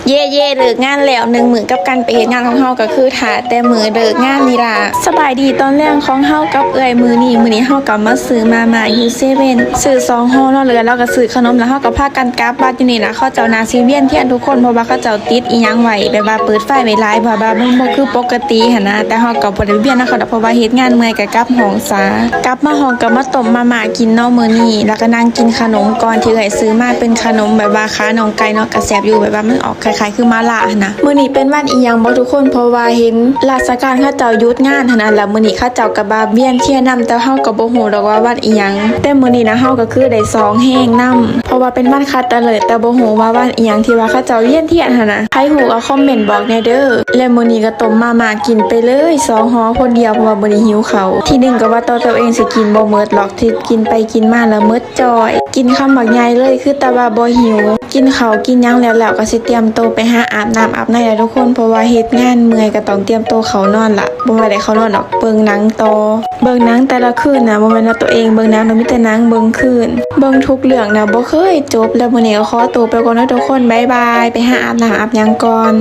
ເຢ້ໆ ເລີກງານແລ້ວໜຶ່ງມື້ກັບການໄປເຮັດງານຂອງເຮົາ ກໍຄືຖ້າແຕ່ມື້ເລີກງານນີ້ລະ. ສະບາຍດີຕອນແລງຂອງເຮົາກັບເອື້ອຍມື້ນີ້. ມື້ນີ້ເຮົາກໍມາຊື້ມາມ່າຢູ່ເຊເວັ່ນ ຊື້ສອງຫໍ່ເນາະ ແລ້ວເຮົາກໍຊື້ຂະໜົມ ແລ້ວເຮົາກໍພາກັນກັບວັດຢູ່ນີ້ລະ. ເຂົາເຈົ້າໜ້າຊິວຽນທຽນທຸກຄົນ ເພາະວ່າເຂົາເຈົ້າຕິດອີ່ຫຍັງໄວ້ ແບບວ່າເປີດໄຟໄວ້ຫຼາຍ ເພາະວ່າມັນບໍ່ຄືປົກກະຕິຫັ້ນນະ. ແຕ່ເຮົາກໍບໍ່ໄດ້ວຽນນຳເຂົາດອກ ເພາະວ່າເຮັດງານເມື່ອຍກໍກັບຫ້ອງຊາ. ກັບມາຫ້ອງກໍມາຕົ້ມມາມ່າກິນເນາະມື້ນີ້ ແລ້ວກໍນັ່ງກິນຂະໜົມກ່ອນ ທີ່ເອື້ອຍຊື້ມາເປັນຂະໜົມແບບວ່າຂາໜອງໄກ່ເນາະ ກໍແຊບຢູ່ ແບບວ່າມັນອອກ ຄ້າຍໆຄືໝາລ່າຫັ້ນນະ. ມື້ນີ້ເປັນວັນອີ່ຫຍັງບໍ່ທຸກຄົນ ເພາະວ່າເຫັນລາຊະການເຂົາເຈົ້າຢຸດງານຫັ້ນນະ ແລ້ວມື້ນີ້ເຂົາເຈົ້າກໍມາວຽນທຽນນຳ ແຕ່ເຮົາກໍບໍ່ຮູ້ດອກວ່າວັນອີ່ຫຍັງ. ແຕ່ມື້ນີ້ນະ ເຮົາກໍຄືໄດ້ສອງແຮງນຳ ເພາະວ່າເປັນວັນຄັດຕະເລີກ ແຕ່ບໍ່ຮູ້ວ່າວັນອີ່ຫຍັງທີ່ວ່າເຂົາເຈົ້າວຽນທຽນຫັ້ນນະ. ໃຜຮູ້ກໍຄອມເມັນບອກແດ່ເດີ້. ແລະມື້ນີ້ກໍຕົ້ມມາມ່າກິນໄປເລີຍສອງຫໍ່ຄົນດຽວ ເພາະວ່າມື້ນີ້ຫິວເຂົ້າ. ທີໜຶ່ງກໍວ່າໂຕເຈົ້າເອງຊິກິນບໍ່ໝົດຫຼອກ ທີ່ກິນໄປກິນມາແລ້ວໝົດ ຈ່ອຍ ກິນຄຳບັກໃຫຍ່ເລີຍ ຄືແຕ່ວ່າບໍ່ຫິວ. ກິນເຂົ້າກິນຫຍັງແລ້ວໆ ກໍຊິຕຽມໂຕໄປຫາອາບນ້ຳອາບໃນລະທຸກຄົນ ເພາະວ່າເຮັດງານເມື່ອຍກໍຕ້ອງຕຽມໂຕເຂົ້ານອນລະ. ບໍ່ແມ່ນໄດ້ເຂົ້ານອນດອກ ເບິ່ງໜັງຕໍ່. ເບິ່ງໜັງແຕ່ລະຄືນນະ ບໍ່ແມ່ນວ່າໂຕເອງເບິ່ງໜັງ ແລ້ວມີແຕ່ໜັງເບິ່ງຄືນ. ເບິ່ງທຸກເລື່ອງນະ ບໍ່ເຄີຍຈົບ. ແລ້ວມື້ນີ້ກໍຂໍໂຕໄປກ່ອນເດີ້ທຸກຄົນ ບາຍບາຍ ໄປຫາອາບນ້ຳອາບຫຍັງກ່ອນ.